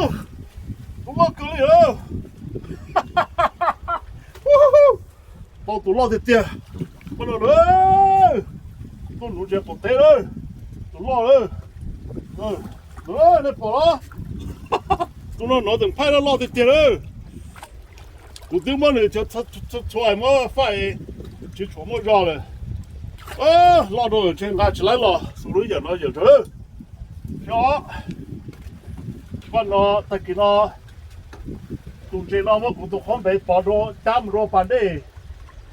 Tus loj kawg li. Tau tus loj tiag tiag. Koj no, tuaj nuv ntses qaum teb lawm. Tus loj lawm. Nej pom los? Tus no nov teem phaij loj loj tiag tiag lawm. Kuv twb muab nws txhua muab faij, tsis tshuav muaj zog lawm. Loj rau ntshe nqa tsis laib los, xus lub yawm no yawm ntsawg. Xyov, paj no, tag kis no, tus ntses no muab kuv tus qhob npev pov rau cab mus rau pas dej,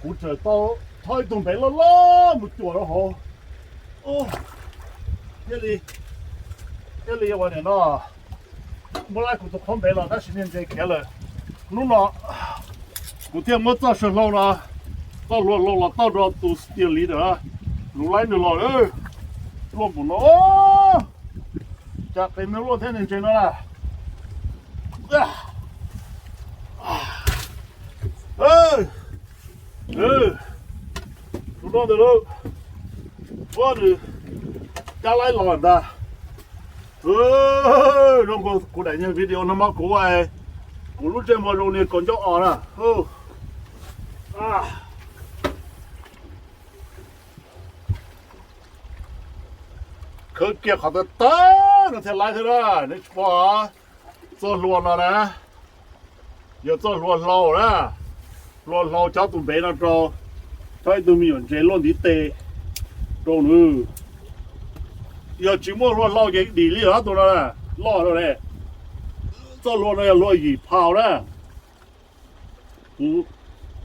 kuv txawm tau thob ib tug npev loj loj mus cuam rau hauv. Thiaj li, thiaj li ua nim no muab laib kuv tus qhob npev los tab sis niag ntses khiav lawm. Hnub no kuv thiaj muab txoj saw hlau no, txoj hlua hlau los tauj rau tus steel leader, nuv laib nws los. Luaj npaum no, cas qis me luaj thiab niag ntses no na. Tus no ntawd lauj, ua nws cab laib los ntag. Zoo nkaus kuv daim nyuag video no mas kuv, kuv lub ntsej muag zoo li kaum ncauj os na. Khawb kiag qhov tawv tawv no thiaj laib thiab na. Neb tsis pom txoj hlua no na, yog txoj hlua hlau na. Hlua hlau chob tus npev no rau, chob ib tug me nyuam ntses luaj ntiv tes rau nws. Yog tsis muaj hlua hlau ces dim li os tus no, loj rau ne. Txoj hlua no yog hlua yim phau na. Kuv,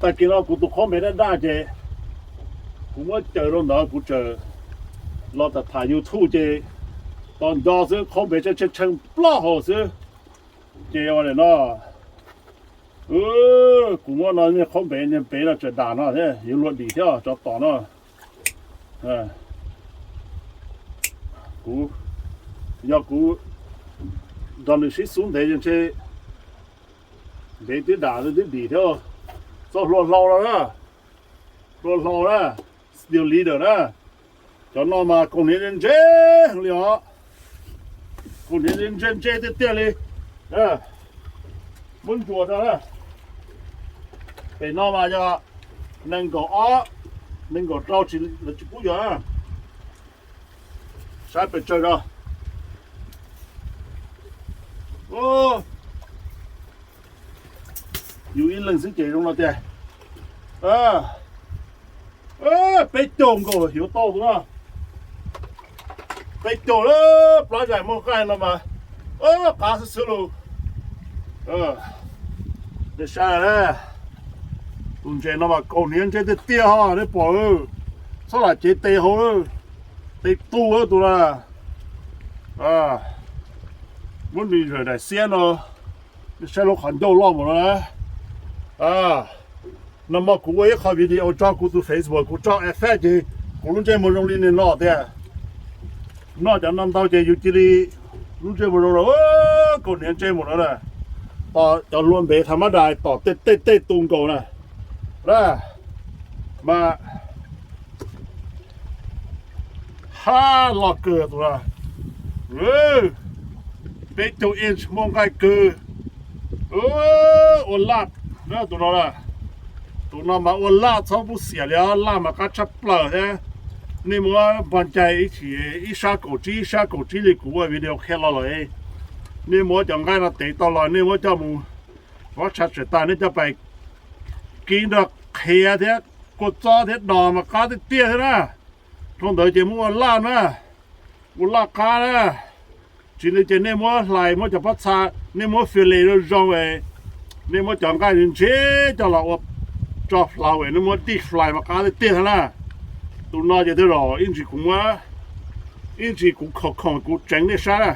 tag kis no kuv tus qhob npev daj daj ces kuv muab caws rau ntawd kuv txawm los tham tham YouTube ces tos nco xwb, qhob npev tshee tshee ploj hauv xwb. Ces ua li no, kuv muab no niag qhob npev, niag npev no tseem dam no thiab yuav luag dim thiab tsov tom no. Kuv, yog kuv nrog nws sib xub ntev ntshe npev twb dam twb dim thiab. Txoj hlua hlau no na, hlua hlau na, steel leader na. Cov no mas kaus hniav ntse ntse li os. Kaus hniav ntse ntse tiag tiag li. Muab ntsuas rau na. Pem no mas yog nees nkaum ob, nees nkaum rau tsis, lawv tsis pub yuav na. Saib pes tsawg rau. Yus ib leeg xwb ces zoo no tiag. Peb caug nkaus yuav tau tus no. Peb caug lawm, plab zais muaj nqaij no mas qab xwb xwb lauj. Nej saib, tus ntses no mas kaus hniav ntse tiag tiag ho nej pom. Txhob lam cev tes hauv, tes tu tus na. Muab nws zawm daim xiab no, nej saib lub qhov ncauj loj npaum no na. Nag hmo kuv ua ib qho video tso kuv tus Facebook, kuv tso effect ces kuv lub ntsej muag zoo li no tiag. Noj cov no ntau ces yus cia li lub ntsej muag zoo, kaus hniav ntse npaum no na. Tom cov hlua npev tha mab dais tom tej tej tu nkaus na. Mas hab loj kawg tus no, peb caug inch muaj nqaij kawg. Ua laj, tus no, tus no mas ua laj txhob pub xiam li os, laj mas qab tshaj plaws thiab. Nej muab npog cai ib chim ib sab kaum tsib ib sab kaum tsib li kuv ua video qhia los lawm. Nej muab cov nqaij no tev tau los nej muab coj mus, vab tsha tsawm tas nej coj pais kib nrog qhiav thiab kua txob thiab dos mas qab tiag tiag thiab na. Dhau ntawd ces muab ua laj na, ua laj qab na. Tsis li ces nej muab hlais, muab cov pob txha, nej muab fillet zoo zoo, nej muab cov nqaij ntshiab coj los ua tso flau, nej muab deep fry mas qab tiag tiag thiab na. Tus no ces tej zaum ib ntsis kuv muab, ib ntsis kuv khoom khoom kuv tseev nej saib na,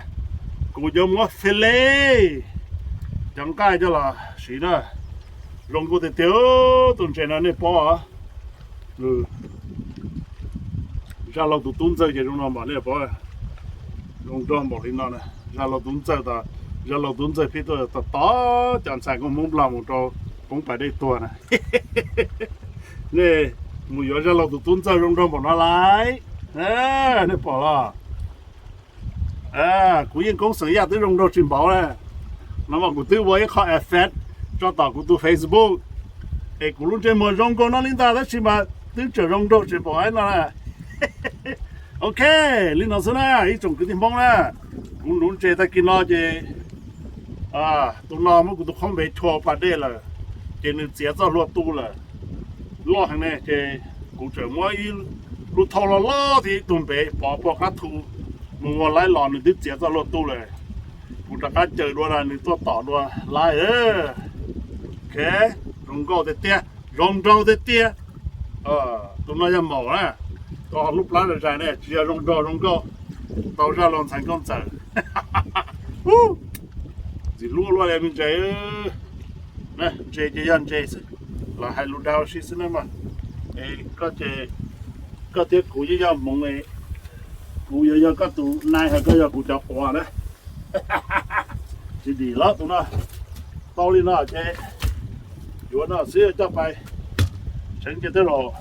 kuv yuav muab fillet cov nqaij coj los siv na. Zoo nkauj tiag tiag tus ntses no nej pom. Zaj Laug tus tub ntxawg ces zoo no npaum nej pom, zoo nraug npaum li no na. Zaj Laug tub ntxawg, Zaj Laug tub ntxawg pheej tuaj tom tom cov ntxhais nkauj Hmoob Nplog mus rau poob pas dej tuag na. Nej mus yuav Zaj Laug tus tub ntxawg zoo nraug npaum no lawm, nej pom los? Kuv yeej koob xeem yaj twb zoo nraug tsis npaum na. No mas kuv twb ua ib qho effect tso tom kuv tus Facebook es kuv lub ntsej muag zoo nkaus no li ntag tab sis mas twb tseem zoo nraug tseem pom ib no na. Ok, li no xwb na ib tsoom kwv tij Hmoob na. Kuv nuv ntses tag kis no ces tus no muab kuv tus qhaub npev chua pas dej lawm, ces nws txiav txoj hlua tu lawm, loj heev ne. Ces kuv tseem muab ib lub thauj loj loj thiab ib tug npev pov puag qab thu mus ua laib los nws twb txiav txoj hlua tu lawm. Kuv rov qab caws dua na nws tuaj tom dua laib. Ok, zoo nkauj tiag tiag, zoo nraug tiag tiag. Tus no yog maum na, koj lub plab zais zais ne tsis yog zoo nraug zoo nkauj, tau zaj los ntxhais nkauj ntxawm. Ntxim hlub luaj li me ntses. Ntses ces yog ntses xwb, los hais lus dag ua si xwb na mas. Koj ces, koj thiab kuv yeej yog hmoov, kuv yuav yog koj tus nai, koj yog kuv cov quav na. Tsis dim los tus no, tau li no ces yuav no xwb coj pais tseev ces tej zaum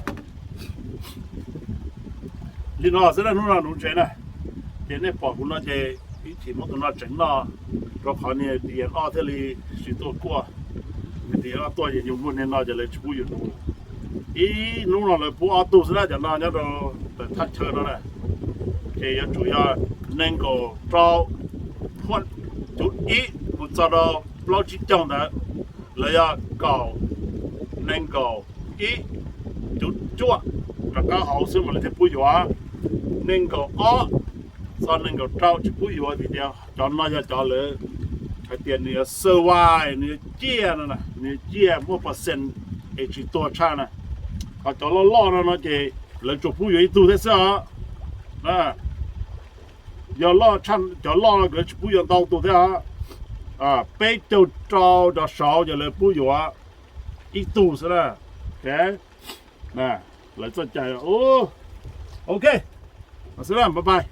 li no xwb na. Hnub no nuv ntses na, ces nej pom kuv no ces ib chim muab tus no tseev noj, rau qhov niag tis yas loj thiaj li tsis tuaj kuaj. Niag tis yas loj tuaj ces yus muaj niag no ces lawv tsis pub yus nuv. Ib hnub no lawv pub ob tug xwb na, cov no nyob rau ntawm thaj chaw no na. Ces yuav tsum yog nees nkaum rau, cuv ib mus txog rau plaub tsib caug ntawd, lawv yog kaum, nees nkaum ib, cuv cuaj rov qab hauv xwb mas lawv thiaj pub yuav. Nees nkaum ob txog nees nkaum rau tsis pub yuav vim tias cov no yog cov lawv hais tias nws yuav survive, nws yuav ciaj no, nws yuav ciaj muaj percent es tsis tuag tshaj na. Ho cov loj loj no no ces lawv tsuas pub yuav ib tug thiab xwb os. Yog loj, cov loj no lawv tsis pub yuav ntau tus thiab os. Peb caug rau rov saud ces lawv pub yuav ib tug xwb na. Ok, lawv txoj cai. Ok, xwb na, bye bye.